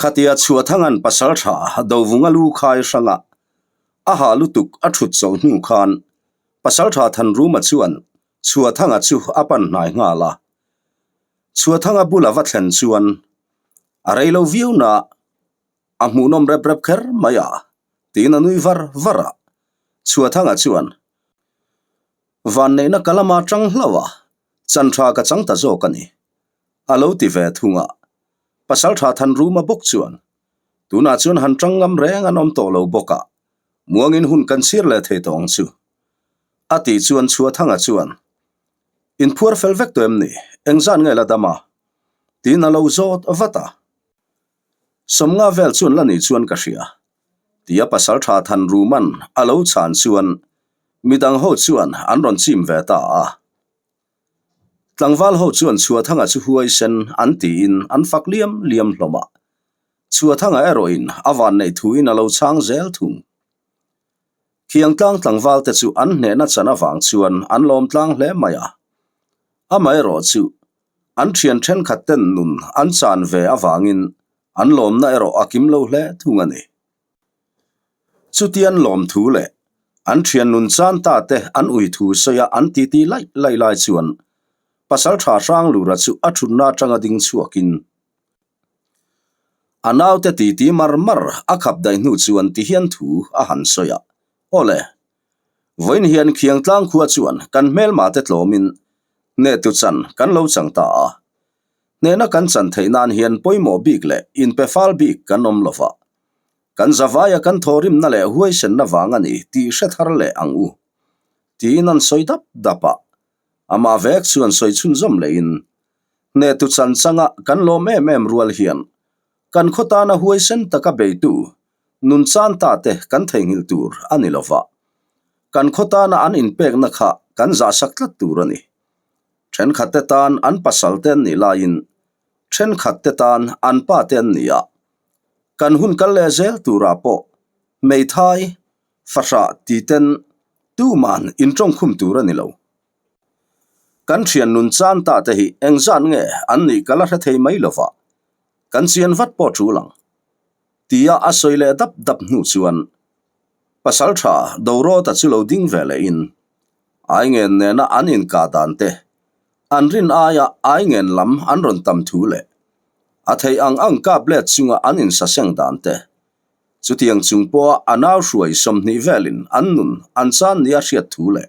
Khatia Chhuathanga'n pasalṭha Dovunga lu khai hranga a ha lutuk a ṭhut chawlh hnu khan pasalṭha Thanruma chuan Chhuathanga chu a pan hnai nghal a. Chhuathanga bula va thlen chuan a rei lo viau na a hmuhnawm rep rep kher mai a tiin a nui var var a. Chhuathanga chuan Vanneihna ka lama ṭang hlauh a, chan ṭha ka chang ta zawk a ni. A lo ti ve thung a. Pasalṭha Thanruma bawk chuan, Tunah chuan han ṭang ngam reng an awm tawh lo bawk a, muangin hun kan chhir leh thei tawh ang chu. A tih chuan Chhuathanga chuan, Inphuar fel vek tawh em ni? Engzan nge la dam a? Tiin a lo zawt vat a. Sawmnga vel chuan la nih chuan ka hria. Tia pasalṭha Thanruma'n a lo chhan chuan midang ho chuan an rawn chim ve ta a. Tlangval ho chuan Chhuathanga chu huaisen an tiin an fak liam liam hlawm a. Chhuathanga erawhin a vanneih thuin a lo chhang zel thung. Khiangtlang tlangval te chu an hnehna chan avang chuan an lawm tlang hle mai a. Amaherawh chu an thian thenkhat ten nun an chan ve avangin an lawmna erawh a kim lo hle thung a ni. Chutian lawmthu leh an thian nun chan ta te an ui thu sawi a an titi laih laih lai chuan Pasaltha Hranglura chu a thutna atanga ding chhuakin a naute titi mar mar a khap daih hnu chuan ti hian thu a han sawi a, Awle, vawiin hian Khiangtlang khua chuan kan hmelma te tlawmin hnehtu chan kan lo chang ta a, hnehna kan chan theih nan hian pawimawh bik leh inpe fal bik kan awm lo va, kan zavaia kan thawhrimna leh huaisenna vang a ni tih hre thar leh ang u, tiin an sawi dap dap a, amah vek chuan sawi chhunzawm lehin Hnehtu chan changa kan lawm em em rual hian kan khaw tana huaisen taka beitu nun chan ta te kan theihnghilh tur a ni lo va, kan khaw tana an inpekna kha kan zahsak tlat tur a ni. Thenkhat te tan an pasal te an nih laiin thenkhat te tan an pa te an ni a, kan hun kal leh zel turah pawh hmeithai, fahrah ti ten tuman intawngkhum tur a ni lo. Kan thian nun chan ta te hi engzat nge an nih ka la hre thei mai lo va, kan chian vat pawh tul ang. Tia a sawi leh dap dap hnu chuan pasal tha Dorawta chu lo ding ve leh in Aingen nena an inkah dan te, an rin aia Aingen lam an rawn tam thu leh a theih ang ang kap let chunga an insaseng dan te, Chutiang chung pawha a nau hruai 20 velin an nun an chan nia hriat thu leh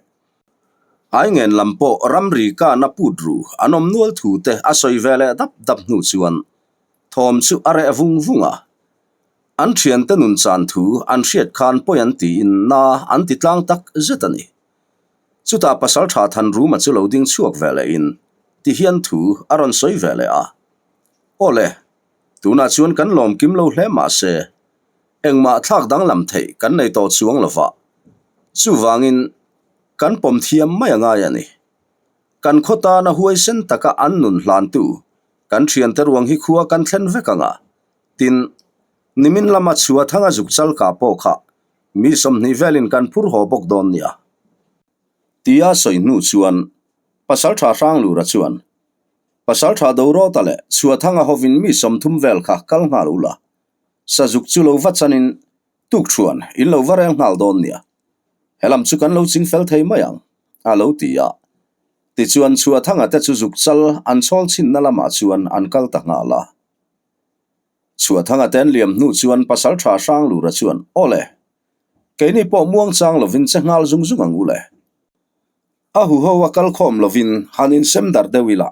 Aingen lam pawh ramri kana put ru an awm nual thu te a sawi ve leh dap dap hnu chuan thawm chu a reh vung vung a. An thiante nun chan thu an hriat khan pawi an tiin na an ti tlang tak zet a ni. Chutah Pasaltha Thanruma chu lo ding chhuak ve lehin ti hian thu a rawn sawi ve leh a. Awle, Tunah chuan kan lawm kim lo hle mah se, engmah thlak danglam theih kan nei tawh chuang lo va. Chuvangin, kan pawm thiam mai a ngai a ni. Kan khaw tana huaisen taka an nun hlantu kan thiante ruang hi khua kan thlen vek ang a, tin, nimin lama chhua thanga zuk chal kah pawh kha mi 20 velin kan phur haw bawk dawn nia. Tia sawi hnu chuan Pasaltha Hranglura chuan Pasaltha Dorawta leh Chhuathanga hovin mi 30 vel kha kal nghal ula, Sazuk chu lo va chanin tukthuan in lo va rel nghal dawn nia. Helam chu kan lo ching fel thei mai ang, a lo ti a. Tichuan Chhuathanga te chu zuk chal an chhawl chhinna lamah chuan an kal ta nghal a. Chhuathanga te an liam hnu chuan Pasaltha Hranglura chuan, Awle, keini pawh muangchang lovin che nghal zung zung ang ule. A huho a kal khawm lovin han insem darh deuh ila,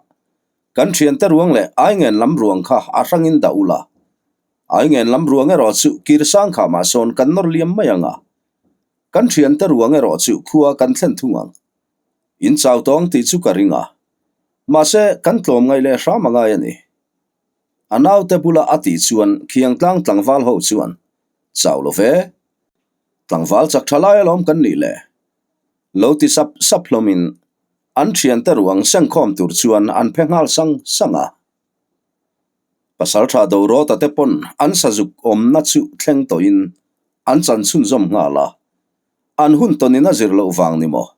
kan thiante ruang leh Aingen lam ruang kha a hrangin dah ula. Aingen lam ruang erawh chu kir sang kha mah sawn kan nawr liam mai ang a, kan thiante ruang erawh chu khua kan thlen thung ang. In chau tawng tih chu ka ring a, mahse kan tlawm ngaih leh hram a ngai a ni. A naute bula a tih chuan Khiangtlang tlangval ho chuan, Chau lo ve, tlangval chak tha lai alawm kan nih le. Lo ti sap sap hlawmin an thiante ruang sengkhawm tur chuan an phe nghal sang sang a. Pasaltha Dorawta te pawn an sazuk awmna chu thleng tawhin an chan chhunzawm nghal a. An hun tawnin a zir loh vang ni maw?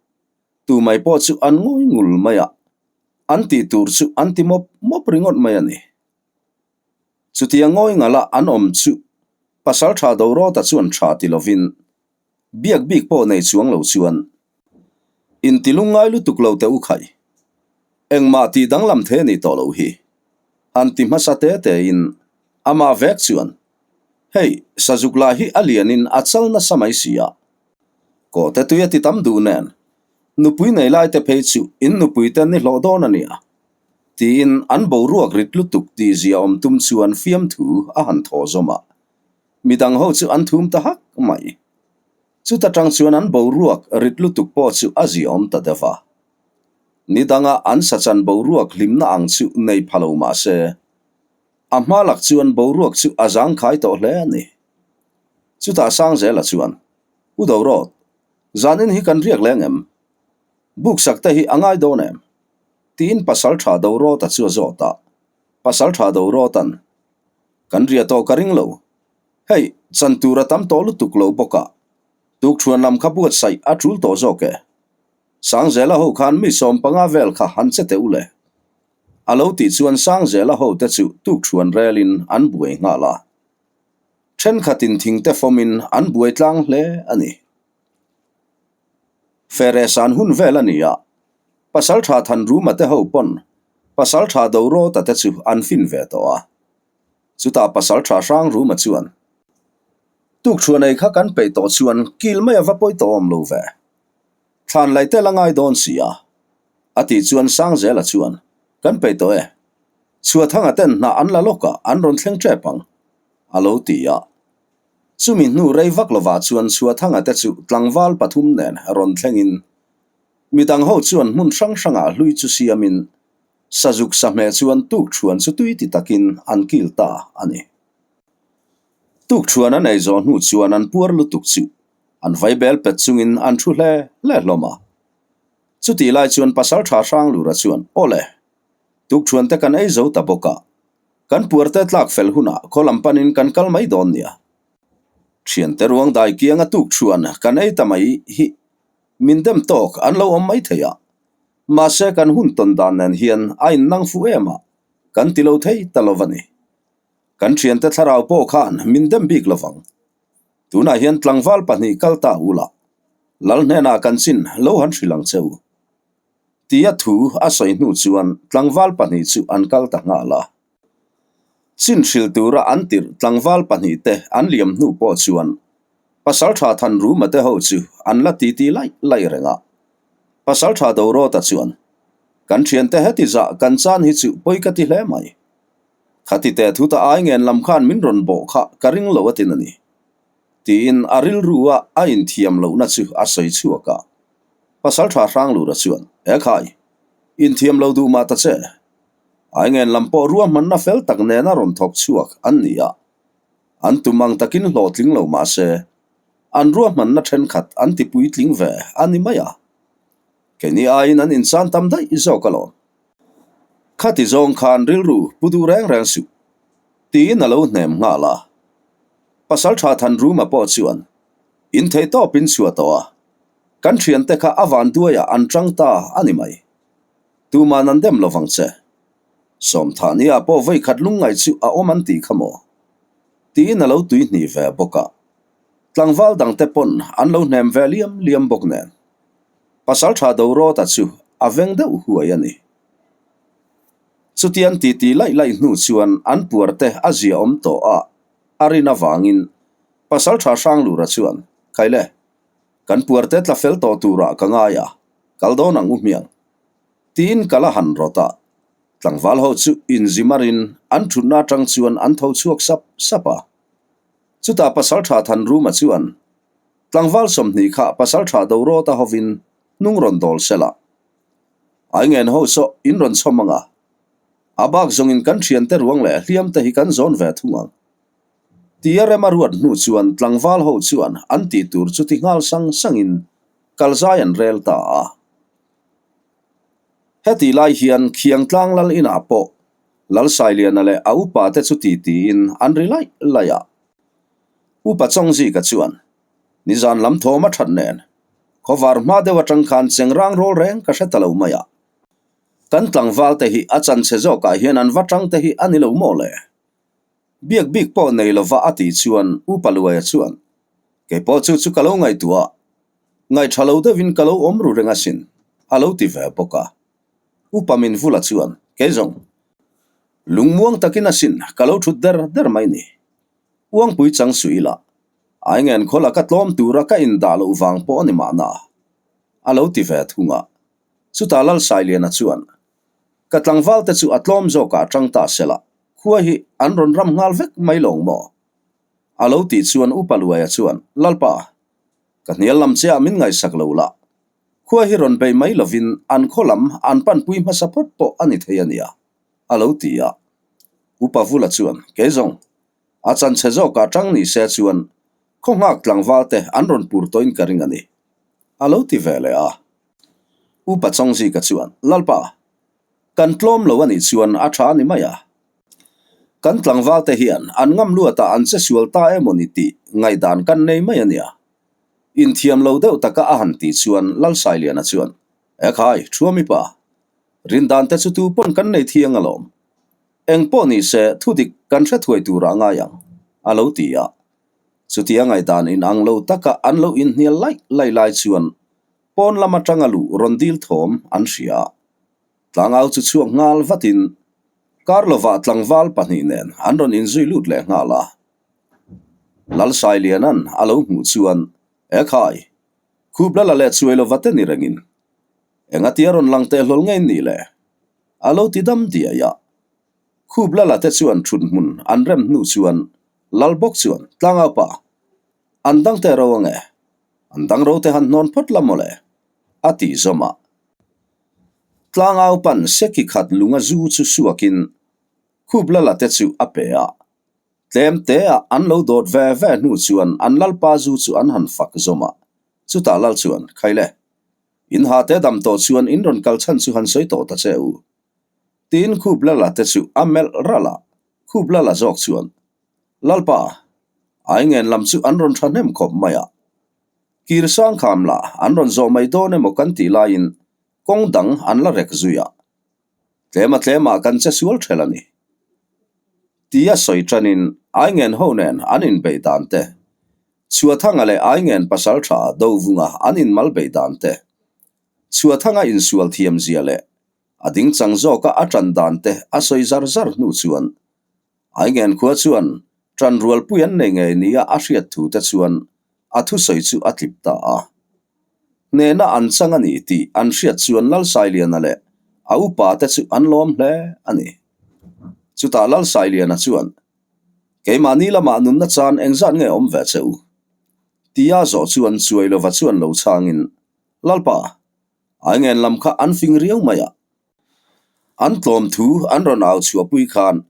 Tu mai pawh chu an ngawi ngul mai a, an tih tur chu an ti mawp mawp ringawt mai a ni. Chutia ngawi ngala an awm chu Pasalṭha Dorawta chuan ṭha ti lovin biak bik pawh nei chuang lo chuan inti lungngai lutuk lo teh u khai. Engmah tih danglam thei a nih tawh loh hi. Han ti hmasa te tein amah vek chuan hei sazuk lah hi a lianin a chal nasa mai si a. Kawhte tui a ti tam duh nen nupui nei lai te phei chu in nupui te ni hlawh dawn a nia. Tiin an boruak rit lutuk tih zia awm tum chuan fiamthu a han thaw zawm a. Midang ho chu an thum ta hak mai. Chuta tang chuan an boruak rit lutuk pawh chu a ziaawm ta deuh a. Ni danga an sachan boruak hlimna ang chu nei pha lo mah se, a hma lak chuan boruak chu a zangkhai tawh hle a ni. Chutah Sangzela chuan, U Dorawt, zanin hi kan riak leng em? Buksak te hi a ngai dawn em? Tiin Pasaltha Dorawta chu a zawt a. Pasaltha Dorawta'n, Kan ria tawh ka ring lo. Hei, chan tur a tam tawh lutuk lo bawk a. Tukṭhuan lam kha buatsaih a ṭul tawh zawk e. Sangzela ho khan mi 15 vel kha han che teh u le. A lo tih chuan Sangzela ho te chu tukṭhuan relin an buai nghal a. Ṭhenkhatin thingte fawmin an buai tlang hle a ni. Feresan hun vel a ni a, Pasalṭha Thanruma te ho pawn Pasalṭha Dorawta te chu an fin ve tawh a. Chutah Pasalṭha Hrangruma chuan, Tukṭhuan ei kha kan peih tawh chuan kil mai a va pawi tawh awm lo ve. Thlan lai tel a ngai dawn si a. A tih chuan Sangzela chuan, Kan peih tawh e. Chhuathanga ten hnah an la lawk a, an rawn thleng ṭep ang, a lo ti a. Chumi hnu rei vak lovah chuan Chhuathanga te chu tlangval pathum nen rawn thlengin midang ho chuan hmun hrang hrangah hlui chu siamin sazuk sahmeh chuan tukṭhuan chu tui ti takin an kil ta a ni. Tukṭhuan an ei zawh hnu chuan an puar lutuk chu an vaibel pet chungin an thu hle hle hlawm a. Chutih lai chuan Pasalṭha Hranglura chuan, Awle, tukṭhuan te kan ei zo ta bawk a, Kan puarte tlak fel hunah khaw lam panin kan kal mai dawn nia. Thiante ruang dai kianga tuk chuan kan ei ta mai hi min dem tawk an lo awm mai thei a. Mahse kan hun tawn dan nen hian a innang fuh em a, kan ti lo thei ta lo va ni. Kan thiante thlarau pawh khan min dem bik lo vang. Tunah hian tlangval pahnih kal ta ula, Lal hnenah kan chin lo han hrilh ang che u. Tia thu a sawi hnu chuan tlangval pahnih chu an kal ta nghal a. Chin hrilh tura an tirh tlangval pahnih te an liam hnu pawh chuan Pasaltha Thanruma te ho chu an la titi laih laih reng a. Pasaltha Dorawta chuan, Kan thiante heti zah kan chan hi chu pawi ka ti hle mai. Khati teh thu ta ai ngen lam khan min rawn bawh kha ka ring lo a tin a ni. Tiin a rilru a a inthiam lohna chu a sawi chhuak a. Pasalṭha Hranglura chuan, He khai, inthiam lo duh mah ta che. Aingen lam pawh ruahmanna fel tak nena rawn thawk chhuak an ni a. An tum ang takin hlawhtling lo mah se, an ruahmanna ṭhenkhat an ti puitling ve a ni mai a. Keini aiin an insan tam daih zawk alawm. Khati zawng khan rilru pu duh reng reng suh, tiin a lo hnem nghal a. Pasalṭha Thanruma pawh chuan, In thei tawp in chhuah tawh a, kan thiante kha a van duaiah an ṭang ta a ni mai. Tuman an dem lovang che. Sawmthahnia pawh vawikhat lungngaih chu a awm an tih kha maw? Tiin a lo tuihnih ve bawk a. Tlangval dangte pawn an lo hnem ve liam liam bawk nen. Pasalṭha Dorawta chu a veng deuh huai a ni. Chutiang titi laih laih hnu chuan an puarte a ziaawm tawh a, a rin avangin Pasalṭha Hranglura chuan, Khaile, kan puarte tla fel tawh turah ka ngai a, kal dawn ang u hmiang. Tiin kal a han rawt a, tlangval ho chu inzimarin an ṭhutna aṭang chuan an tho chhuak sap sap a. Chutah Pasalṭha Thanruma chuan, Tlangval 20 kha Pasalṭha Dorawta hovin hnung rawn dawl sela. Aingen ho saw in rawn chhawm ang a, a bak zawngin kan thiante ruang leh hliamte hi kan zawn ve thung ang. Tia rem a ruat hnu chuan tlangval ho chuan an tih tur chu ti nghal sang sangin kalzai an rel ta a. Hetih lai hian Khiangtlang lal inah pawh Lalsailiana leh a upa te chu titiin an ri laih laih a. Upa Chawngzika chuan, Nizan lam thawm a that nen, khawvar hma deuh atang khan chengrang rawl reng ka hre ta lo mai a. Kan tlangval te hi a chanchhe zawkah hian an va tang te hi a ni lo maw le? Biak bik pawh nei lova a tih chuan Upa Luaia chuan, Kei pawh chu chu ka lo ngaihtuah a, ngaihṭha lo deuhin ka lo awm ru reng asin, a lo ti ve bawk a. Upa Minvula chuan, Kei zawng, lungmuang takin asin ka lo ṭhut der der mai ni. Uangpui chang suh ila, Aingen khawla ka tlawm tura ka indah loh vang pawh a ni mahna, a lo ti ve thung a. Chutah Lalsailiana chuan, Ka tlangval te chu a tlawm zawkah a tang ta sela, khua hi an rawn ram nghal vek mai lawng maw? A lo tih chuan Upa Luaia chuan, Lalpa, ka hnial lam che ah min ngaihsak lo la, khua hi rawn bei mai lovin an khaw lam an panpui hmasa phawt pawh a ni thei a nia, a lo ti a. Upa Vula chuan, Kei zawng, a chanchhe zawkah tang ni se chuan khaw nghak tlangval te an rawn pur tawhin ka ring a ni, a lo ti ve leh a. Upa Chawngzika chuan, Lalpa, kan tlawm lo a nih chuan a tha a ni mai a. Kan tlangval te hian an ngam luatah an che sual ta emaw ni tih ngaihdan kan nei mai a nia. Inthiam lo deuh taka a han tih chuan Lalsailiana chuan, Ekhai, Thuami pa, rindan te chu tu pawn kan nei thiang alawm. Eng pawh ni se thudik kan hre thuai turah ngai ang, a lo ti a. Chutia ngaihdan inang lo taka an lo inhnial laih laih lai chuan pawn lam atanga luh rawn dil thawm an hria a. Tlangau chu chhuak nghal vatin kar lovah tlangval pahnih nen an rawn inzui lut leh nghal a. Lalsailianan a lo hmuh chuan, Ekhai, khup la la leh chuai lova te ni rengin engatia rawn lang teh hlawl ngei ni le? A lo ti dam diai a. Khup la la te chuan thut hmun an rem hnu chuan Lal bawk chuan, Tlangau pa, an dang teh ro ange, an dang ro te han hnawn phawt la mawle, a ti zawm a. Tlangau pan seki khat lunga zu chu suakin khup la la te chu a pe a. Tlem te ah an lo dawt ve ve hnu chuan an lalpa zu chu an han fak zawm a. Chutah lal chuan, Khaile, in ha te dam tawh chuan in rawn kal chhan chu han sawi tawh ta che u. Tiin khup la la te chu a melh ralh a. Khup la la zawk chuan, Lalpa, Aingen lam chu an rawn thahnem khawp mai a. Kir sang kham la an rawn zawh mai dawn emaw kan tih laiin kawng dang an la rek zui a. Tlema tlemah kan che sual ṭhel a ni. Tia sawi ṭanin Aingen ho nen an inbeih dan te, Chhuathanga leh Aingen pasalṭha Dovunga an inmal beih dan te, Chhuathanga insual thiam zia leh A dingchang zawka a ṭan dan te a sawi zar zar hnu chuan Aingen khua chuan ṭan rualpui an nei ngei nia a hriat thu te chuan a thusawi chu a tlip ta a. Hnehna an chang a ni tih an hriat chuan Lalsailiana leh a upa te chu an lawm hle a ni. Chutah Lalsailiana chuan, Keimahni lamah nunna chan engzat nge awm ve che u? Tia zawh chuan Chuailova chuan lo chhangin, Lalpa, Aingen lam kha an fing riau mai a. An tlawm thu an rawn au chhuahpui khan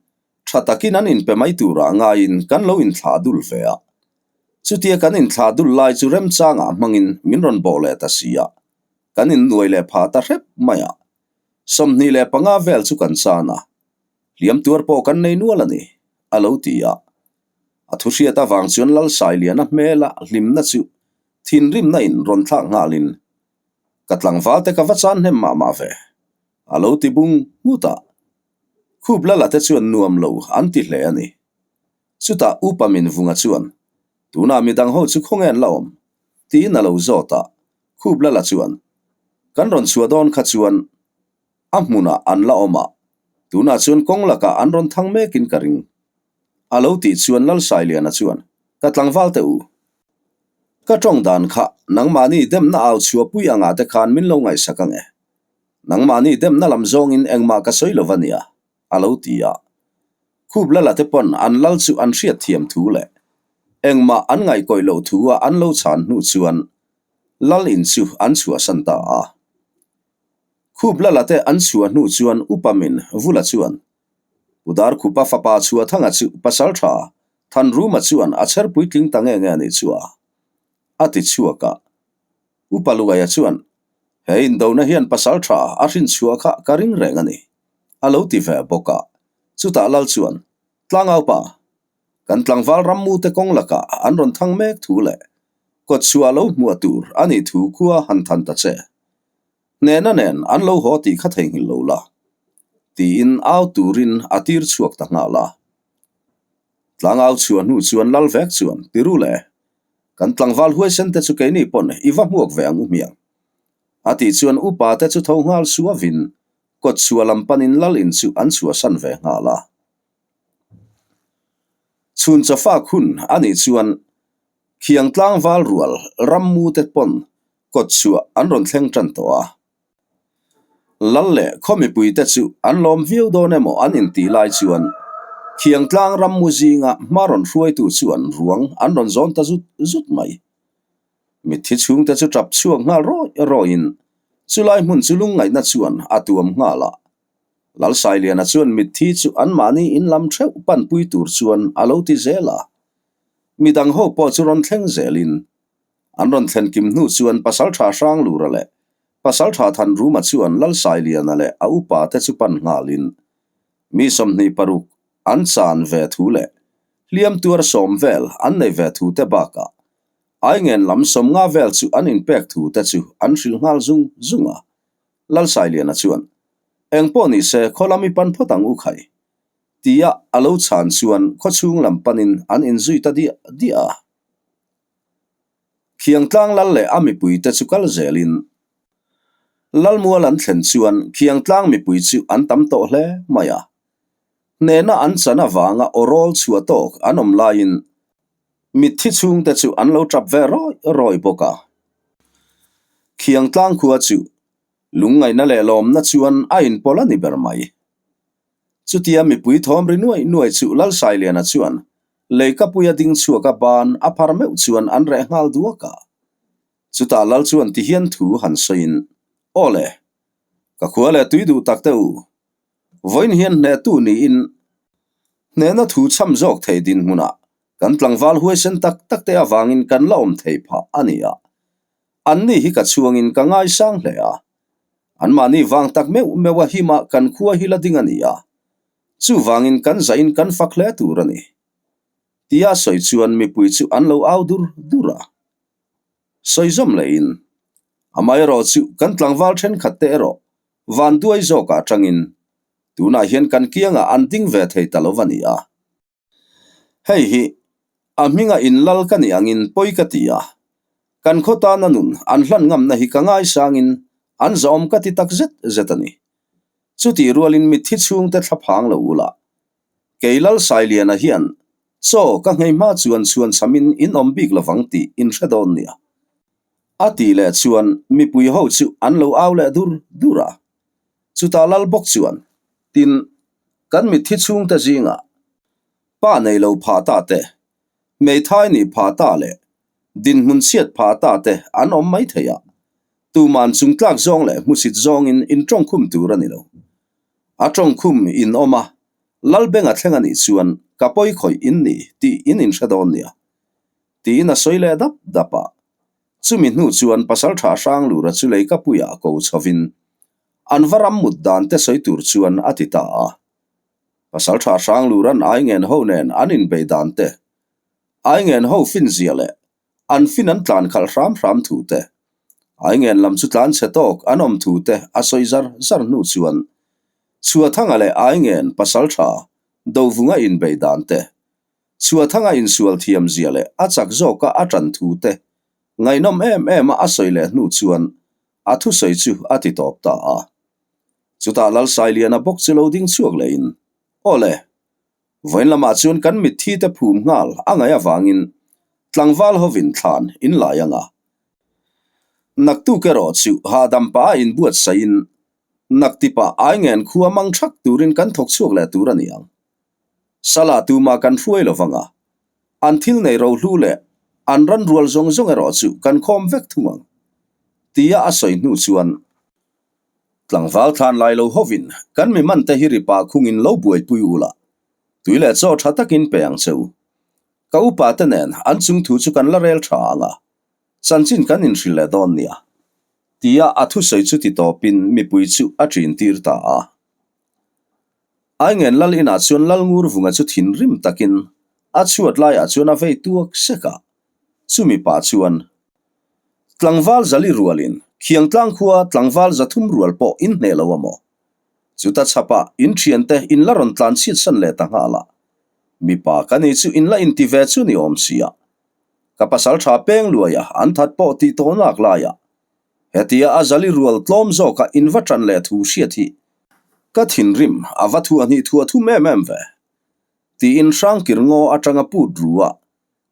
tha takin an inpe mai turah ngaiin kan lo inthlah dul ve a. Chutia kan inthlah dul lai chu remchangah hmangin min rawn bawh leh ta si a, kan innuai leh phah ta hrep mai a. 25 vel chu kan chan a, hliam tuar pawh kan nei nual a ni, a lo ti a. A thuhriat avang chuan Lalsailiana hmela hlimna chu thinrimna in rawn thlak nghalin Ka tlangval te ka va chan hnem mah mah ve, a lo ti bung nghut a. Khup lala te chuan nuam lo an ti hle a ni. Chutah Upa Minvunga chuan, Tunah midang ho chu khawnge an la awm? tiin a lo zawt a. Khup lala chuan, Kan rawn chhuah dawn kha chuan a hmunah an la awm a, tunah chuan kawng lakah an rawn thang mekin ka ring. A lo tih chuan Lalsailiana chuan, Ka tlangval teh u. Ka tawng dan kha nangmahni demna au chhuahpui angah te khan min lo ngaihsak ang e. Nangmahni demna lam zawngin engmah ka sawi lo va nia, a lo ti a. Khup lala te pawn an lal chu an hriat thiam thu leh engmah an ngaihkawih loh thu a an lo chhan hnu chuan lal in chu an chhuahsan ta a. Khup lala te an chhuah hnu chuan Upa min Vula chuan Udar Khupa fapa Chhuathanga chu pasal tha Thanruma chuan a chher puitling ta nge nge a nih chu a, a ti chhuak a. Upa Luaia chuan, He indona hian pasal tha a hrin chhuah kha ka ring reng a ni, a lo ti ve bawk a. Chutah Lal chuan, Tlangaupa, kan tlangval rammute kawng lakah an rawn thang mek thu leh kawtchhuah lo hmuah tur a nih thu khua han than ta che. Hnehna nen an lo haw tih kha theihnghilh lo la, tiin au turin a tir chhuak ta nghal a. Tlangau chhuah hnu chuan lal vek chuan, Tiru le, kan tlangval huaisen te chu keini pawn i va hmuak ve ang u hmiang. A tih chuan upa te chu tho nghal suavin kawt chhuah lam panin lal in chu an chhuahsan ve nghal a. Chhun chawfak hun a nih chuan khiang tlangval rual rammu te pawn kawt chhuah an rawn thleng tan tawh a. Lal leh khaw mipuite chu an lawm viau dawn emaw an intih lai chuan Khiangtlang rammu zinga hma rawn hruaitu chuan ruang an rawn zawn ta zut zut mai. Mitthi chhungte chu tap chhuak nghal rawi rawiin chulai hmun chu lungngaihna chuan a tuam nghal a. Lalsailiana chuan mitthi chu anmahni in lam theuh panpui tur chuan a lo ti zel a. Midang ho pawh chu rawn thleng zelin An rawn thlen kim hnu chuan Pasalṭha Hranglura leh Pasalṭha Thanruma chuan Lalsailiana leh a upa te chu pan nghalin mi 26 an chan ve thu leh hliam tuar sawm vel an nei ve thu te bakah Aingen lam 50 vel chu an inpek thu te chu an hrilh nghal zung zung a. Lalsailiana chuan, Engpawh ni se khaw lam i pan phawt ang u khai, tia a lo chhan chuan khawchhung lam panin an inzui ta diah diah a. Khiangtlang lal leh a mipuite chu kal zelin Lalmual an thlen chuan Khiangtlang mipui chu an tam tawh hle mai a. Hnehna an chan avanga awrawl chhuah tawk an awm laiin mitthi chhungte chu an lo tap ve rawi rawi bawk a. Khiangtlang khua chu lungngaihna leh lawmna chuan a inpawlh a ni ber mai. Chutia mipui thawm ri nuai nuai chu Lalsailiana chuan leikapuia ding chhuak a ban a phar meuh chuan an reh nghal duak a. Chutah Lal chuan ti hian thu han sawiin, Aw le, ka khua leh tui duh tak te u, vawiin hian hnehtu niin hnehna thu chham zawk thei dinhmunah kan tlangval huaisen tak tak te avangin kan la awm thei phah a ni a. Anni hi ka chhuangin ka ngaisang hle a. Anmahni vang tak meuh meuh a hima kan khua hi la ding a ni a, chuvangin kan zahin kan fak hle tur a ni. Tia sawi chuan mipui chu an lo au dur dur a. Sawi zawm lehin, Amaherawh chu kan tlangval thenkhat te erawh van duai zawkah atangin tunah hian kan kiangah an ding ve thei ta lo va ni a. Hei hi a hminga inlal ka nih angin pawi ka ti a, kan khaw tana nun an hlan ngamna hi ka ngaisangin an zahawm ka ti tak zet zet a ni. Chutih rualin mitthi chhungte thla phang lo ula, kei Lalsailiana hian chaw ka nghei hma chuan chhuan chhamin in awm bik lovang tih in hre dawn nia. A tih leh chuan mipui ho chu an lo au leh dur dur a. Chutah lal bawk chuan, Tin, kan mitthi chhungte zingah pa nei lo phah ta te, hmeithai nih phah ta leh dinhmun chhiat phah ta te an awm mai thei a, tuman chungtlak zawng leh hmusit zawngin in tawngkhum tur a ni lo. A tawngkhum in awm a, Lalbenga thleng a nih chuan ka pawi khawih in ni tih in inhre dawn nia, tiin a sawi leh dap dap a. Chumi hnu chuan Pasalṭha Hranglura chu leikapuiah ko chhovin an va ram mut dan te sawi tur chuan a ti ta a. Pasalṭha Hranglura'n Aingen ho nen an inbei dan te, Aingen ho fin zia leh an fin an tlan khalh hram hram thu te, Aingen lam chu tlan chhe tawk an awm thu te a sawi zar zar hnu chuan Chhuathanga leh Aingen Pasalṭha Dovunga inbei dan te, Chhuathanga insual thiam zia leh a chak zawka a ṭan thu te ngaihnawm em em a a sawi leh hnu chuan a thusawi chu a ti tawp ta a. Chutah Lalsailiana bawk chu lo ding chhuak lehin, Aw le, vawiin lamah chuan kan mitthi te phum nghal a ngaih avangin tlangval hovin thlan in lai anga. Naktuk erawh chu hahdam pah a inbuatsaihin naktipah Aingen khua mang thak turin kan thawk chhuak leh tur a ni ang. Sala tuma kan hruai lo vang a, an thil nei rohlu leh an ran rual zawng zawng erawh chu kan khawm vek thung ang, tia a sawi hnu chuan tlangval thlan lai lo hovin kan mi man te hi ri pah khungin lo buaipui u la, tui leh chaw tha takin pe ang che u. Ka upa te nen an chung thu chu kan la rel tha ang a, chanchin kan inhrilh leh dawn nia, tia a thusawi chu ti tawpin mipui chu a ṭin tir ta a. Aingen lal inah chuan lal ngur vunga chu thinrim takin a chhuat laiah chuan a vei tuak sek a, chumi pah chuan tlangval zali rualin Khiangtlang khua tlangval 300 rual pawh in hneh lo a maw? Chuta chhapah in thiante in la rawn tlan chhiat san leh ta nghal a. Mipa ka ni chu in la inti ve chu ni awm sia. Ka pasal tha peng luaia an that pawh tih tawh nak laia hetia a zali rual tlawm zawka in va tan leh thu hriat hi ka thinrim a va thuah hnih thuah thum em em ve. Tiin Hrangkir ngaw atanga put ru a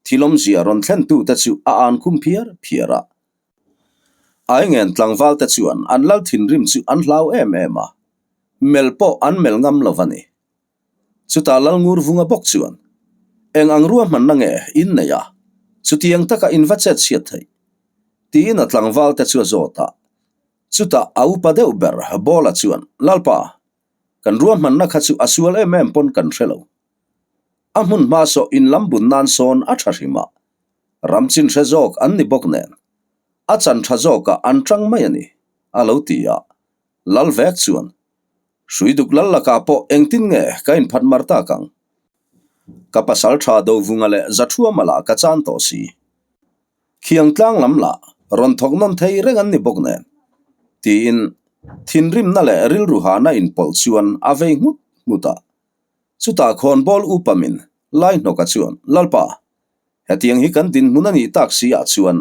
thil awmzia rawn thlentute chu a an khum phiar phiar a. Aingen tlangvalte chuan an lal thinrim chu an hlau em em a, melh pawh an melh ngam lo a ni. Chutah Lalngurvunga bawk chuan, Eng ang ruahmanna nge in nei a, chutiang taka in va chet chhiat theih? Tiin a tlangvalte chu a zawt a. Chutah a upa deuh ber Bawla chuan, Lalpa, kan ruahmanna kha chu a sual em em pawn kan hre lo. A hmun hma sawh in lam bun nan sawn a tha hrim a, ram chin hre zawk an ni bawk nen, a chan tha zawkah an tang mai a ni, a lo ti a. Lal vek chuan, Hrui duk lal lakah pawh engtin nge ka inphat mar tak ang? Ka pasal tha Dovunga leh Zathuama lah ka chan tawh si. Khiang tlang lam lah rawn thawk nawn thei reng an ni bawk nen, tiin thinrimna leh rilru hana inpawlh chuan a vei nghut nghut a. Chutah khawnbawl upa min lai hnawka chuan, Lalpa, hetiang hi kan dinhmun a nih tak si ah chuan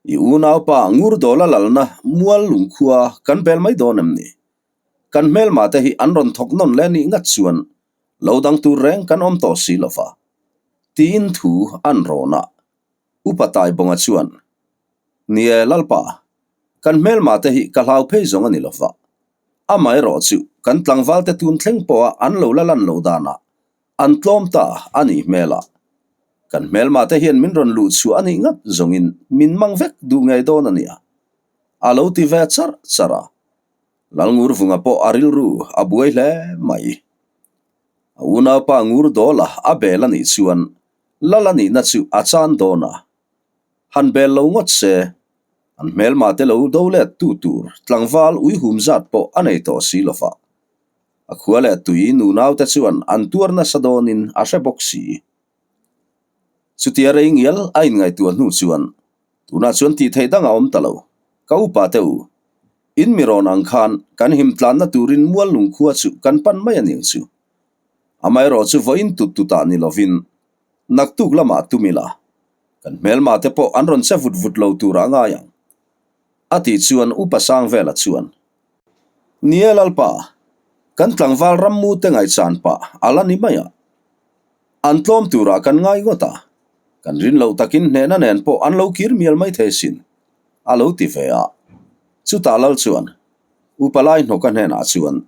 i unaupa Ngurdawla lalna mual lungkhua kan bel mai dawn em ni? Kan hmelma te hi an rawn thawk nawn leh nih ngat chuan lo dang tur reng kan awm tawh si lo va, tiin thu an rawn a. Upa Taibawnga chuan, Ni e Lalpa, kan hmelma te hi ka hlau phei zawng a ni lo va. Amaherawh chu kan tlangvalte tun thleng pawha an lo la lan loh danah an tlawm ta a nih hmel a. Kan hmelma te hian min rawn luh chhuah a nih ngat zawngin min mang vek duh ngei dawn a nia. A lo ti ve charh charh a. Lalngurvunga pawh a rilru a buai hle mai. A unaupa Ngurdawla a bel a nih chuan lal a nihna chu a chan dawn a. Han bel lo ngawt se, an hmelma te lo do let tu tur tlangval uihum zat pawh a nei tawh si lo va. A khua leh tui nunaute chuan an tuar nasa dawnin a hre bawk si. Chutia rei ngial a inngaihtuah hnu chuan tunah chuan tih theih dang a awm ta lo. Ka upa te u, in mi rawn ang khan kan him tlanna turin mual lungkhua chu kan pan mai a ning chu. Amaherawh chu vawiin tut tutah ni lovin naktuk lamah tum ila, kan hmelma te pawh an rawn che vut vut lo turah a ngai ang. A tih chuan Upa Sangvela chuan, Ni e Lalpa, kan tlangval rammu te ngaihchan pah a la ni mai a. An tlawm turah kan ngai ngawt a, kan rin loh takin hnehna nen pawh an lo kir mial mai thei sin, a lo ti ve a. Chutah Lal chuan, Upa Laihnawka hnenah chuan,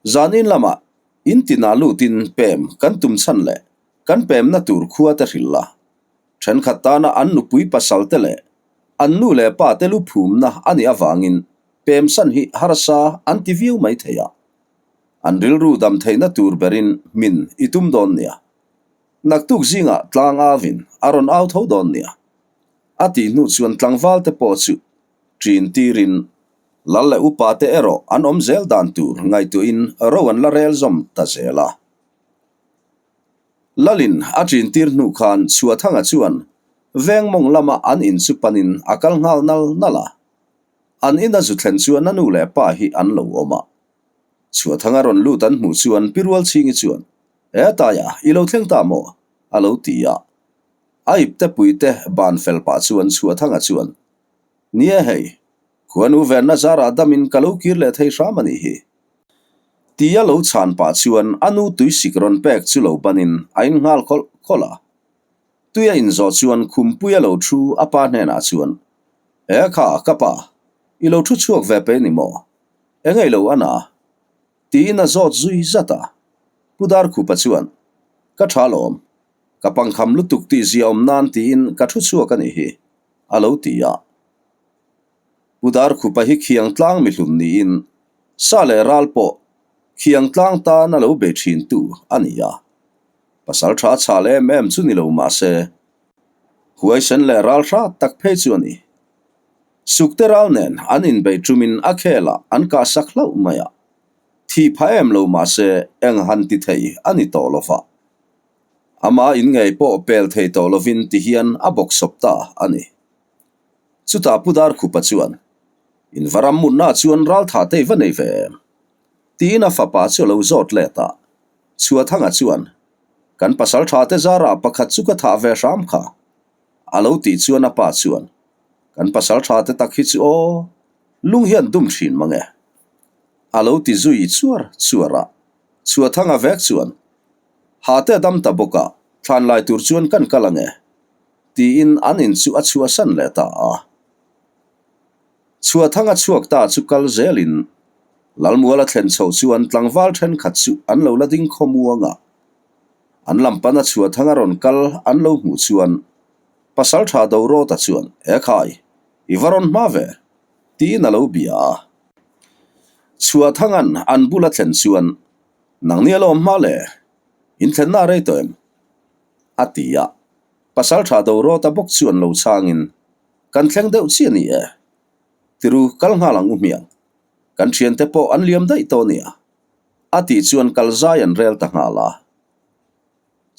Zanin lamah in tinah lutin pem kan tum chhan leh kan pemna tur khua te hrilh la. Thenkhat tana an nupui pasal te leh an nu leh pa te lu phumna a nih avangin pemsan hi harsa an ti viau mai thei a. An rilru dam theihna tur berin hmin i tum dawn nia. Naktuk zingah tlang avin a rawn au tho dawn nia. A tih hnu chuan tlangval te pawh chu ṭin tirin lal leh upa te erawh an awm zel dan tur ngaihtuahin ro an la rel zawm ta zel a. Lalin a ṭin tir hnu khan Chhuathanga chuan veng mawng lama an in chu panin a kal nghal nal nal a. An ina zu thlen chuan a nu leh pa hi an lo awm a. Chhuathanga rawn lut an hmuh chuan Pi Rualchhingi chuan, He Taia, i lo thleng ta maw? a lo ti a. A ipte puite ban fel pah chuan Chhuathanga chuan, Ni e hei, khuanu venna zarah damin ka lo kir leh thei hram a nih hi. Tia lo chhan pah chuan a nu tuisik rawn pek chu lo banin a in nghal khawlh khawlh a. Tui a inzawh chuan khumpui a lo thu a pa hnenah chuan, E kha, ka pa, i lo thu chhuak ve pe ni maw? Engei lo a na? Tiin a zawt zui zat a. Pu Darkhupa chuan, Ka tha lawm, ka pangkham lutuk tih zia awm nan tiin ka thu chhuak a nih hi, a lo ti a. Pu Darkhupa hi khiang tlang mihlun niin sa leh ral pawh khiang tlang tan a lo bei thin tu a ni a. Pasal tha chhal em em chu ni lo mah se, huaisen leh ral hrat tak phei chu a ni. Sukte ral nen an inbei tumin a khelah an kah sak hlauh mai a. Thih phah em lo mah se eng han ti thei a ni tawh lo va. Ama in ngei pawh pel thei tawh lovin ti hian a bawksawp ta a ni. Chutah Pu Darkhupa chuan, In va ram mutna chuan raltha te i va nei ve em? Tiin a fapa chu a lo zawt let a. Chhuathanga chuan, Kan pasalṭha te zarah pakhat chu ka thah ve hram kha, a lo tih chuan a pa chuan, Kan pasalṭha te tak hi chu aw, lung hian dum ṭhin mang e, a lo ti zui chuar chuar a. Chhuathanga vek chuan, Ha te a dam ta bawk a, thlan lai tur chuan kan kal ang e, tiin an in chu a chhuahsan leh ta a. Chhuathanga chhuak ta chu kal zelin Lalmuala thlen chhoh chuan tlangval thenkhat chu an lo la ding khawmuang a. An lam pana Chhuathanga rawn kal an lo hmuh chuan Pasaltha Dorawta chuan, Ekhai, i va rawn hma ve, tiin a lo bia a. Chhuathanga'n an bula thlen chuan, Nangni a lo awm hma le? Inthlenna a rei tawh em? a ti a. Pasaltha Dorawta bawk chuan lo chhangin, Kan thleng deuh chiah ni e. Tiru kal nghal ang u hmiang. Kan thiante pawh an liam daih tawh nia. A tih chuan kal zai an rel ta nghal a.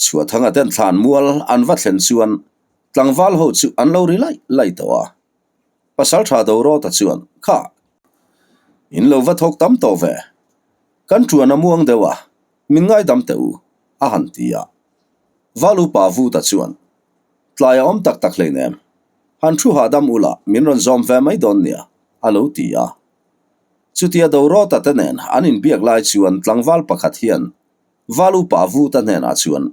Chhuathanga ten thlan mual an va thlen chuan tlangval ho chu an lo ri laih laih tawh a. Pasaltha Dorawta chuan, Kha! In lo va thawk tam tawh ve. Kan tuan a muang deuh a, min ngaidam teh u, a han ti a. Valupa Vuta chuan, Tlai a awm tak tak hleinem. Han thu hahdam ula min rawn zawm ve mai dawn nia, a lo ti a. Chutia Dorawta te nen an inbiak lai chuan tlangval pakhat hian Valupa Vuta hnenah chuan,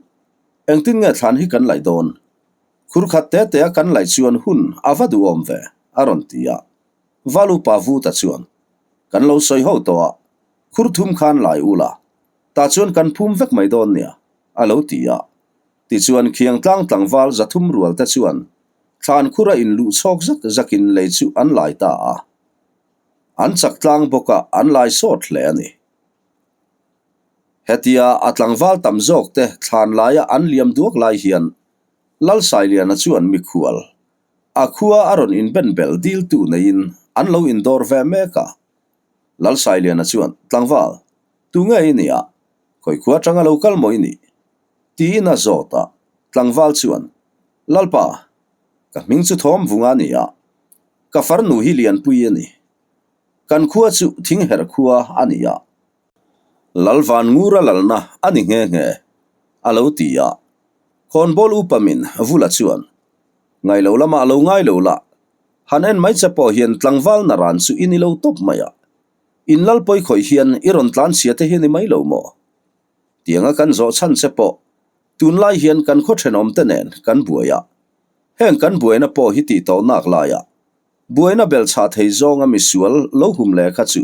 Engtin nge thlan hi kan laih dawn? Khur khat te te a kan laih chuan hun a va duhawm ve, a rawn ti a. Valupa Vuta chuan, Kan lo sawi ho tawh a, khur thum khan lai ula, tah chuan kan phum vek mai dawn nia, a lo ti a. Tichuan khiangtlang tlangval 300 rual te chuan thlan khura inluh chhawk zak zakin lei chu an lai ta a. An chak tlang bawk a, an lai sawt hle a ni. Hetia a tlangval tam zawk te thlan laia an liam duak lai hian Lalsailiana chuan mikhual a khua a rawn inben bel diltu neiin an lo indawr ve mek a. Lalsailiana chuan, Tlangval, tunge i nia? Khawi khua atanga lo kal maw i nih? Tiin a zawt a, tlangval chuan, Lalpa, ka hming chu Thawm Vunga a ni a, ka farnu hi Lianpui a ni. Kan khua chu Thingherh khua a ni a, Lalvan Ngura lalna a ni nghe nghe, a lo ti a. Khawnbawl upa min Vula chuan, Ngailo lamah lo ngai lo la, han en mai che pawh hian tlangval naran chu i ni lo tawp mai a, in lalpawi khawih hian i rawn tlanchhia te hi a ni mai lo maw? Tianga kan zawh chhan che pawh tunlai hian kan khaw thenawmte nen kan buai a, heng kan buaina pawh hi tih tawh nak laiah buaina belchhah thei zawnga misual lo hum leh kha chu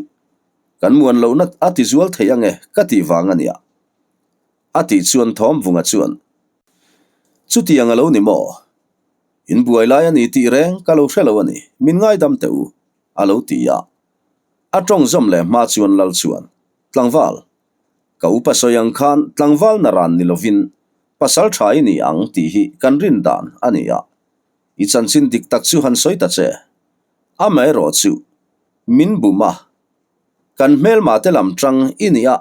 kan muan lohna a ti zual thei ange ka tih vang a nia. A tih chuan Thawmvunga chuan, Chutiang a lo ni maw? In buai lai a ni tih reng ka lo hre lo a ni, min ngaidam teh u, a lo ti a. A tawng zawm leh hma chuan Lal chuan, Tlangval, Ka upa sawi ang khan tlangval na ran ni lovin pasal tha i ni ang tih hi kan rin dan a ni a, i chanchin dik tak chu han sawi ta che. Amaherawh chu min bum a, kan hmelma te lam tang i ni a,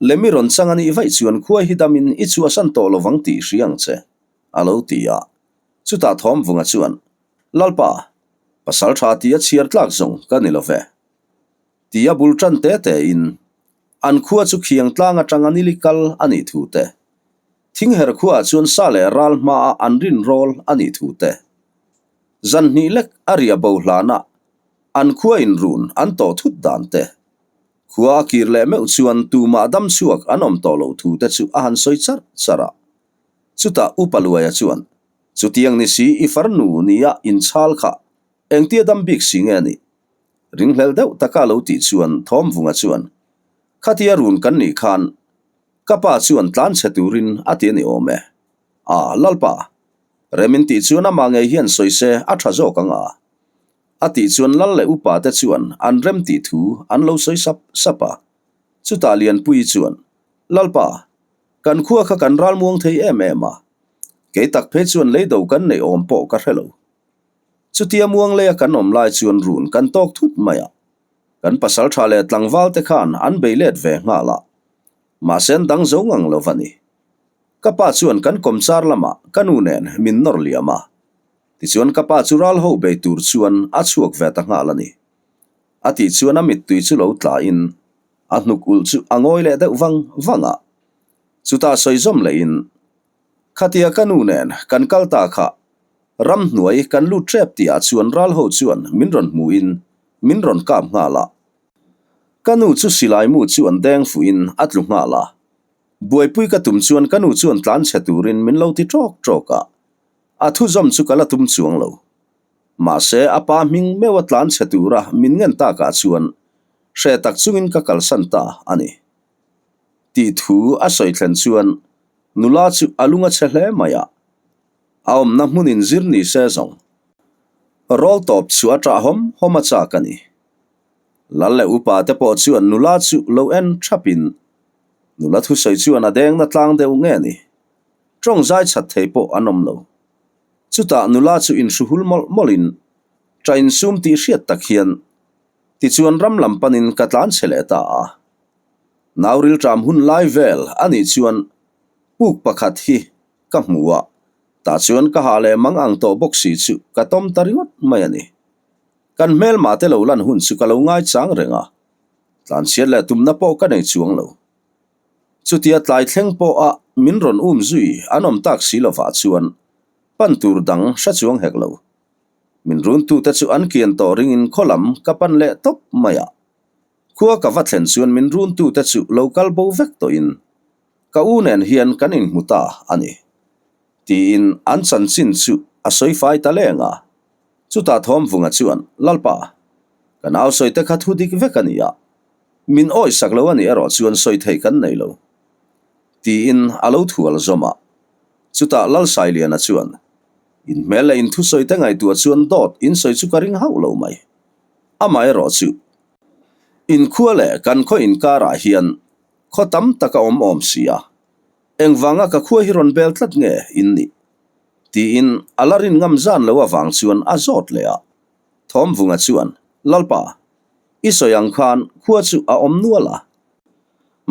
lem i rawn chang a nih vaih chuan khua hi damin i chhuahsan tawh lovang tih hria ang che, a lo ti a. Chutah Thawmvunga chuan, Lalpa, pasal tha tih a chhiar tlak zawng ka ni love. Tia bul tan te te in an khua chu khiang tlang atanga nili kal a nih thu te, Thingher khuaah chuan sa leh ral hmaah an rin rawl a nih thu te, zan hnih lek a riah bo hlanah an khua in run an tawh thut dan te, khua a kir leh meuh chuan tumah dam chhuak an awm tawh loh thu te chu a han sawi charh charh a. Chutah Upa Luaia chuan, Chutiang ni si i farnu nia inchhal kha engtia dam bik si nge a nih? Ringhlel deuh taka lo tih chuan Thawmvunga chuan, Khatia run kan nih khan ka pa chuan tlan chhe turin a ti a ni awm e. A, Lalpa, rem in tih chuan amah ngei hian sawi se a tha zawk ang a. A tih chuan Lal leh upa te chuan an rem tih thu an lo sawi sap sap a. Chutah Lianpuii chuan, Lalpa, kan khua kha kan ralmuang thei em em a. Kei tak phei chuan leido kan neih awm pawh ka hre lo. Chutia muang leia kan awm lai chuan run kan tawk thut mai a, kan pasal tha leh tlangval te khan an bei let ve nghal a, mahse an dang zo ngang lo va ni. Ka pa chuan kan kawmchar lamah ka nu nen min nawr liam a, tichuan ka pa chu ral ho bei tur chuan a chhuak ve ta nghal a ni. A tih chuan a mittui chu lo tla in a hnuk ulh chu a ngawi leh deuh vang vang a, chutah sawi zawm leh in. Khatia ka nu nen kan kal ta kha ramhnuai kan lut ṭep tihah chuan ral ho chuan min rawn hmuhin min rawn kap nghal a. Ka nu chu silai mu chu an deng fuhin a tlu nghal a. Buaipui ka tum chuan ka nu chuan tlan chhe turin min lo ti ṭawk ṭawk a. A thuzawm chu ka la tum chuang lo. Mahse a pa hming meuh a tlan chhe tura min ngen takah chuan hre tak chungin ka kalsan ta a ni. Tih thu a sawi thlen chuan nula chu a lung a chhe hle mai a, a awmna hmunin zir ni se zawng. Rawl tawp chu a ṭah hawm hawm a chak a ni. Lal leh upa te pawh chuan nula chu lo en ṭhapin nula thusawi chuan a dengna tlang deuh nge ni. Ṭawng zai chat thei pawh an awm lo. Chutah nula chu inhruhul mawlh mawlhin ṭah insum tih hriat tak hian tichuan ram lam panin ka tlan chhe leh ta a. Nau rilṭam hun lai vel a nih chuan puk pakhat hi ka hmu a, tah chuan ka hah leh mang ang tawh bawk si chu ka tawm ta ringawt mai a ni. Kan hmelmah te lo lan hun chu ka lo ngaichang reng a, tlanchhiat leh tumna pawh ka nei chuang lo. Chutia tlai thleng pawha min rawn um zui an awm tak si lovah chuan pan tur dang hre chuang hek lo. Min runtute chu an kian tawh ringin khaw lam ka pan leh tawp mai a. Khua ka va thlen chuan min runtute chu lo kal bo vek tawhin ka u nen hian kan inhmu ta a ni. Tiin an chanchin chu a sawi fai ta leng a. Chutah Thawmvunga chuan, Lalpa, ka nau sawi te kha thu dik vek a ni a. Min awisak lo a nih erawh chuan sawi theih kan nei lo. Tiin a lo thual zawm a. Chutah Lalsailiana chuan, Inhmel leh inthusawi te ngaihtuah chuan dawt insawi chu ka ring hauh lo mai. Amaherawh chu, inkhua leh kan khaw inkarah hian khaw tam tak a awm awm si a, engvanga ka khua hi rawn bel tlat nge in nih? Tiin a la rin ngam zan lo avang chuan a zawt leh a. Thawmvunga chuan, Lalpa, i sawi ang khan khua chu a awm nual a,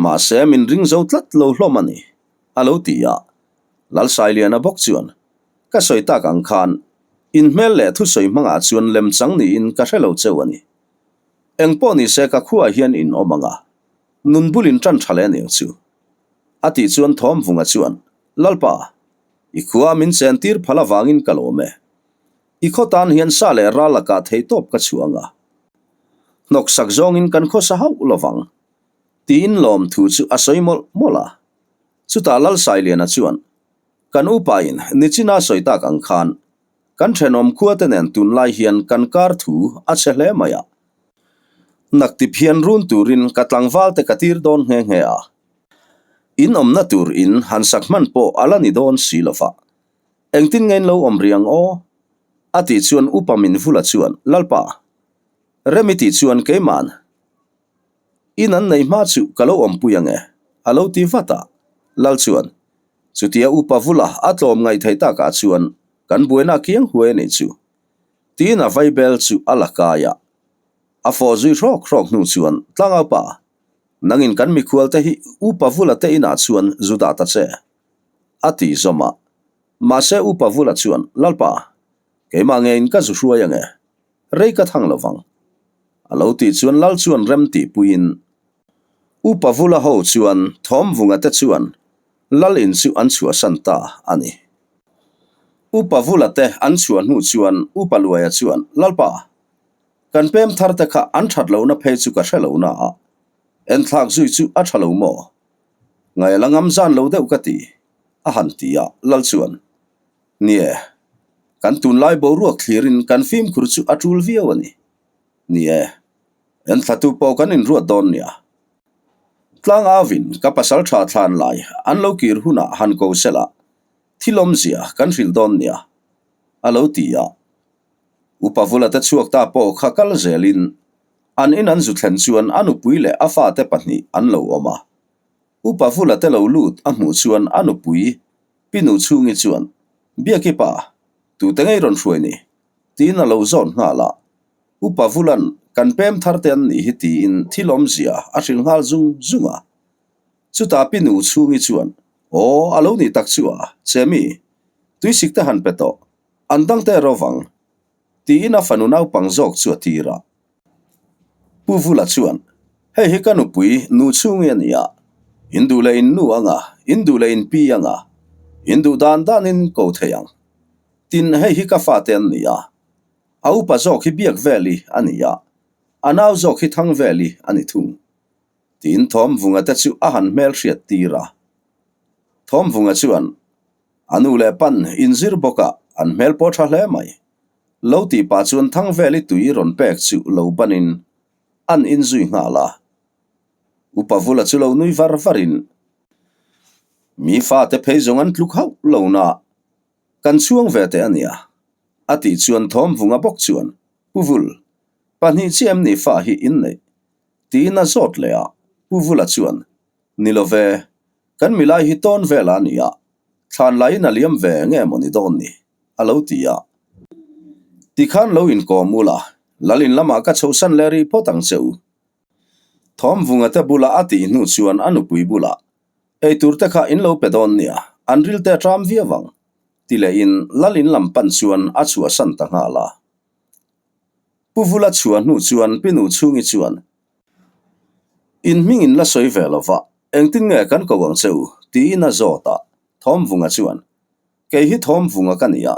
mahse min ring zo tlat lo hlawm a ni, a lo ti a. Lalsailiana bawk chuan, Ka sawi tak ang khan, inhmel leh thusawi hmangah chuan lemchang niin ka hre lo cheu a ni. Engpawh nise ka khuaah hian in awm ang a, nun bulin tan tha leh aniang chu. A tih chuan Thawmvunga chuan, Lalpa, i khua min chen tir phal avangin ka lawm e. I khaw tan hian sa leh ral lakah theihtawp ka chhuah ang a, hnawksak zawngin kan khawsa hauh lovang, tiin lawmthu chu a sawi mawlh mawlh a. Chutah Lalsailiana chuan, Kan upain nichina sawi tak ang khan kan thenawm khuate nen tunlai hian kan kar thu a chhe hle mai a. Naktip hian run turin ka tlangval te ka tir dawn nghe nghe a. In awmna tur in han sak hman pawh a la ni dawn si lo va. Engtin nge in lo awm rih ang aw? A tih chuan upa min vula chuan, Lalpa, rem i tih chuan keima'n In an nei hma chu ka lo awmpui ang e, a lo ti vat a. Lal chuan, Chutia upa vula a tlawm ngaih theih takah chuan kan buaina kiang huai a nih chu. Tiin a vaibel chu a la kai a. A fawh zui hrawk hrawk hnu chuan, Tlangaupa, nangin kan mikhualte hi upa vula te inah chuan zu dah ta che, a ti zawm a. Mahse upa vula chuan, Lalpa, keimah ngeiin ka zu hruai ang e. Rei ka thang lo vang. A lo tih chuan Lal chuan rem tih puiin Upa Vula ho chuan Thawmvunga te chuan Lal in chu an chhuahsan ta a ni. Upa Vula te an chhuah hnu chuan Upa Luaia chuan, Lalpa, kan pem thar te kha an that lohna phei chu ka hre lo na a, enthlak zui chu a tha lo maw? Ngaih a la ngam zan lo deuh ka ti, a han ti a, Lal chuan, Nie, kan tunlai boruak thlirin kan fimkhur chu a tul viau a ni. Nie, enthlatu pawh kan inruat dawn nia. Tlang avin ka pasal tha thlan lai an lo kir hunah han ko sela thil awmzia kan hrilh dawn nia, a lo ti a. Upa Vula te chhuak ta pawh kha kal zelin an in an zu thlen chuan a nupui leh a fate pahnih an lo awm a. Upa Vula te lo lut a hmuh chuan a nupui Pi Nu Chhungi chuan, Biaki pa, tute ngei rawn hruai ni? tiin a lo zawt nghal a. Upa Vulan, Kan pem thar te an nih hi tiin thil awmzia a hrilh nghal zung zung a. Chutah Pi Nu Chhungi chuan, Aw, a lo nih tak chu a, Chemi, tuisik te han pe tawh, an dang te rovang, tiin a fanu naupang zawk chu a tir a. Pu Vula chuan, Hei hi ka nupui nu chhungi a ni a, in duh leh in nu anga, in duh leh in pi anga. In duh dan danin ko thei ang. Tin, hei hi ka fate an ni a. A upa zawk hi Biakveli a ni a, a nau zawk hi Thangveli a ni thung. Tiin Thawmvunga te chu a han hmelhriat tir a. Thawmvunga chuan, A nu leh pan inzir bawk a, an hmel pawh tha hle mai. Lo tih pah chuan Thangveli tui rawn pek chu lo banin an inzui nghal a. Upa Vula chu lo nui var varin, Mi fate phei zawng an tluk hauh lo na, kan chhuang ve teh a nia, a tih chuan Thawmvunga bawk chuan, Pu Vul, pahnih chiah em ni fa hi in neih? tiin a zawt leh a, Pu Vula chuan, Ni lo ve, kan milai hi tawn vel a nia, thlan laiin a liam ve nge maw ni dawn ni? a lo ti a. Tikhan lo inkawm ula, Lal in lamah ka chhosan leh rih phawt ang che u. Thawmvunga te bula a tih hnu chuan a nupui bulah, Ei tur te kha in lo pe dawn nia, an ril te a ṭam viau ang, ti lehin Lal in lam pan chuan a chhuahsan ta nghal a. Pu Vula chhuah hnu chuan Pi Nuchhungi chuan, In hming in la sawi ve lo va, engtin nge kan ko ang che u? tiin a zawt a. Thawmvunga chuan, Kei hi Thawmvunga ka ni a,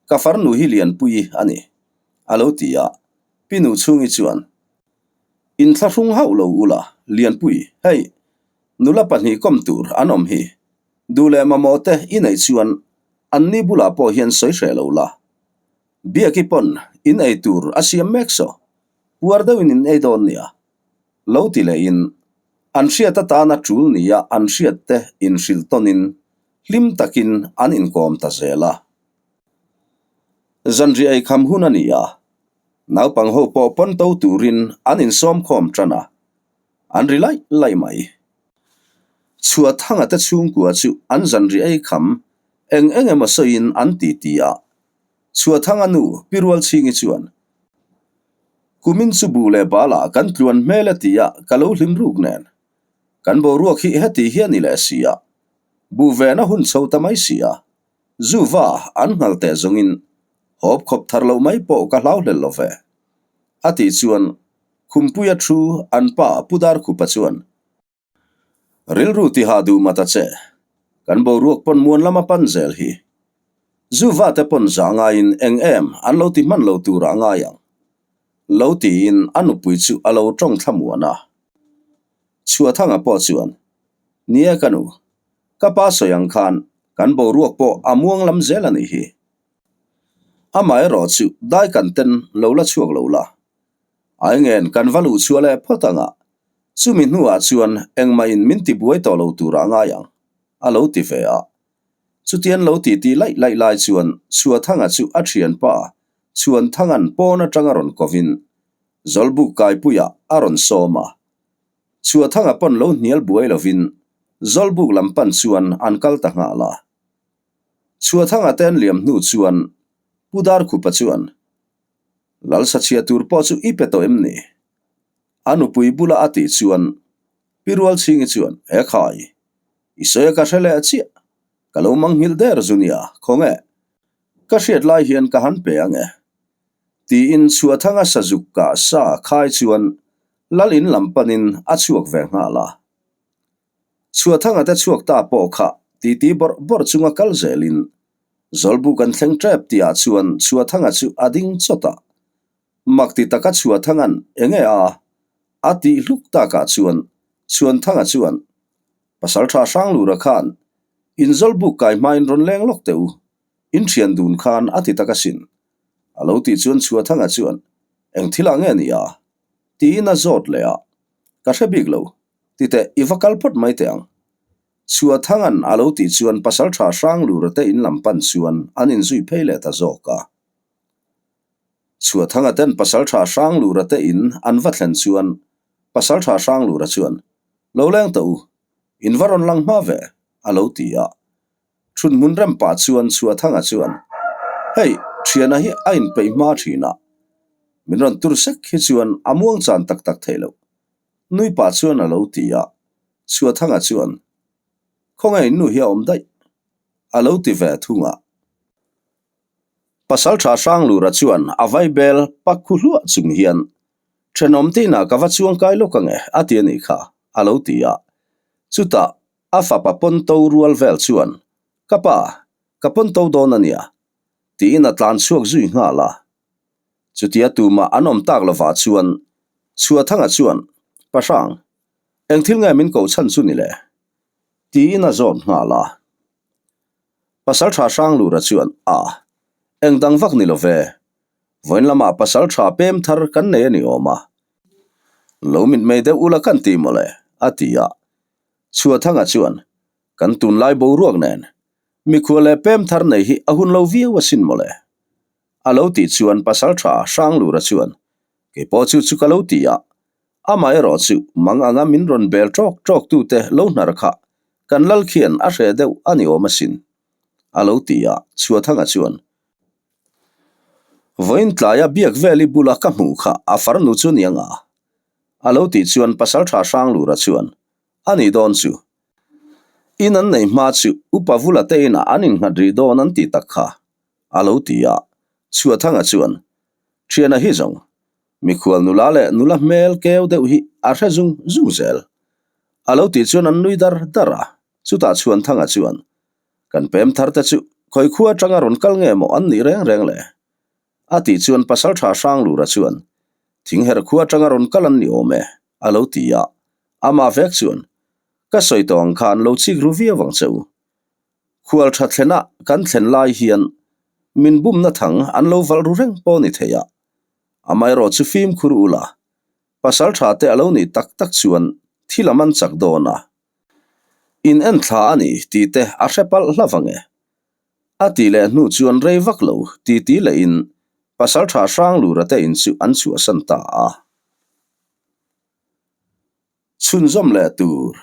ka farnu hi Lianpuii a ni, a lo ti a. Pi Nuchhungi chuan, Inthlahrung hauh lo ula, Lianpui, hei, nula pahnih kawm tur an awm hi. Duh leh mamawh te i neih chuan anni bulah pawh hian sawi hreh lo la. Biaki pawn in ei tur a siam mek saw, puar deuhin in ei dawn nia. Lo ti lehin, an hriat atana tul nia an hriat te inhrilh tawnin hlim takin an inkawm ta zel a. Zanriah ei kham hun a ni a, Naupang ho pawh pawn to turin an insawm khawm tan a, an ri laih laih mai. Chhuahthanga te chhungkua chu an zanri ei kham eng eng emaw sawiin an ti ti a, Chhuahthanga nu Pi Rualchhingi chuan, Kumin chu buh leh balah kan tluan hmel e tia ka lo hlim ruk nen, kan boruak hi heti hi a ni leh si a, buh vehna hun chho ta mai si a, Zuva an nghal teh zawngin hawp khawp thar loh mai pawh ka hlau hlel lo ve. A tih chuan Khumpuia thu an pa Pu Darkhupa chuan, Rilru tiha duh mat a che, kan boruak pawn muan lama pan zel hi. Zuva te pawn zah ngaiin eng em an lo ti hman lo turah a ngai ang. Lo tiin a nupui chu a lo tawng thlamuan a. Chhuahthanga pawh chuan, Ni e ka nu, Ka pa sawi ang khan kan boruak pawh a muang lam zel a nih hi. Amaherawh chu dai kan ten lo la chhuak lo la. Aingen kan va luh chhuah leh phawt ang a, chumi hnuah chuan engmahin min ti buai tawh lo turah a ngai ang, a lo ti ve a. Chutian lo ti ti laih laih lai chuan Chhuathanga chu a thianpa Chhuanthanga'n pawn atanga rawn kovin Zawlbuk kaipuiah a rawn sawm a. Chhuahthanga pawn lo hnial buai lovin Zawlbuk lam pan chuan an kal ta nghal a. Chhuahthanga te an liam hnu chuan Pu Darkhupa chuan, Lalsa chhia tur pawh chu i pe tawh em ni? A nupui bula a tih chuan Pi Rualchhingi chuan, He khai, i sawi a ka hre leh chiah, ka lo manghilh der zu nia, khawnge, ka hriat lai hian ka han pe ang e. Tiin Chhuahthanga sazuk kah sa khai chuan Lal in lam panin a chhuak ve nghal a. Chhuahthanga te chhuak ta pawh kha titi bawrh bawrh chunga kal zelin Zawlbuk an thleng tep tihah chuan Chhuahthanga chu a ding chawt a. Mak ti taka Chhuahthanga'n enge a a tih hluk takah chuan Chhuanthanga chuan Pasaltha Hranglura khan in Zawlbuk kai hmain rawn leng lawk teh u, in thian dun khan a ti tak asin. A lo tih chuan Chhuahthanga chuan eng thilah nge ni a? Tiin a zawt leh a, Ka hre bik lo, titeh i va kal phawt mai teh ang. Chhuahthanga'n a lo tih chuan Pasaltha Hranglura te in lam pan chuan an inzui phei leh ta zawk a. Chhuahthanga ten Pasaltha Hranglura te in an va thlen chuan Pasaltha Hranglura chuan, Lo leng tawh u, in va rawn lang hma ve, a lo ti a. Chhun hmun rem pah chuan Chhuahthanga chuan, Hei, thiana hi a inpeih hma thin a, min rawn tur sek hi chuan a muang chan tak tak thei lo. Nui pah chuan a lo ti a, Chhuahthanga chuan, Khawnge in nu hi a awm daih? a lo ti ve thung a. Pasaltha Hranglura chuan a vaibel pak khu hluah chung hian, Thenawm te inah ka va chuangkai lawk ange, a ti a nih kha, a lo ti a. Chutah, A fapa pawn to rual vel chuan. Ka pa, ka pawn to dawn a nia, tiin a tlan chhuak zui nghal a. Chutia tumah an awm tak lovah chuan Chhuathanga chuan, Pa Hrang, eng thil nge min ko chhan chu ni le? tiin a zawt nghal a. Pasaltha Hranglura chuan, A, eng dang vak ni lo ve. Vawiin lamah pasaltha pem thar kan nei a ni awm a. Lo mitmei deuh ula kan ti mawle, a ti a. Chhuathanga chuan, Kan tunlai boruak nen, mikhual leh pem thar nei hi a hun lo viau asin mawle. A lo tih chuan pasaltha Hranglura chuan, Kei pawh chu chu ka lo ti a, amaherawh chu mang anga min rawn bel ṭawk ṭawk tute lo hnar kha kan lal khian a hreh deuh a ni awm asin. A lo ti a, Chhuathanga chuan, Vawiin tlaia biak veli bula ka hmuh kha a farnu chu ni anga? A lo tih chuan pasaltha Hranglura chuan, A nih dawn chu. In an nei hma chu Upa Vula te inah an innghat rih dawn an ti tak kha, a lo ti a. Chhuathanga chuan, Thiana hi zawng, mikhual nula leh nula hmel keu deuh hi a hre zung zung zel. A lo tih chuan an nui dar dar a. Chutah Chhuanthanga chuan, Kan pem thar te chu khawi khua atanga rawn kal nge maw an nih reng reng le? A tih chuan Pasaltha Hranglura chuan, Thingher khua atanga rawn kal an ni awm e, a lo ti a. Amah vek chuan, Ka sawi tawh ang khan lo chik ru viau ang che u. Khual tha thlena kan thlen lai hian min bumna thang an lo valh ru reng pawh ni thei a. Amaherawh chu fimkhur ula, pasal tha te a lo nih tak tak chuan thil a man chak dawn a. In en thla a ni tih te a hre palh hla vang e. A tih leh hnu chuan rei vak lo ti ti lehin pasal tha Hranglura te in chu an chhuahsan ta a. Chhunzawm leh tur.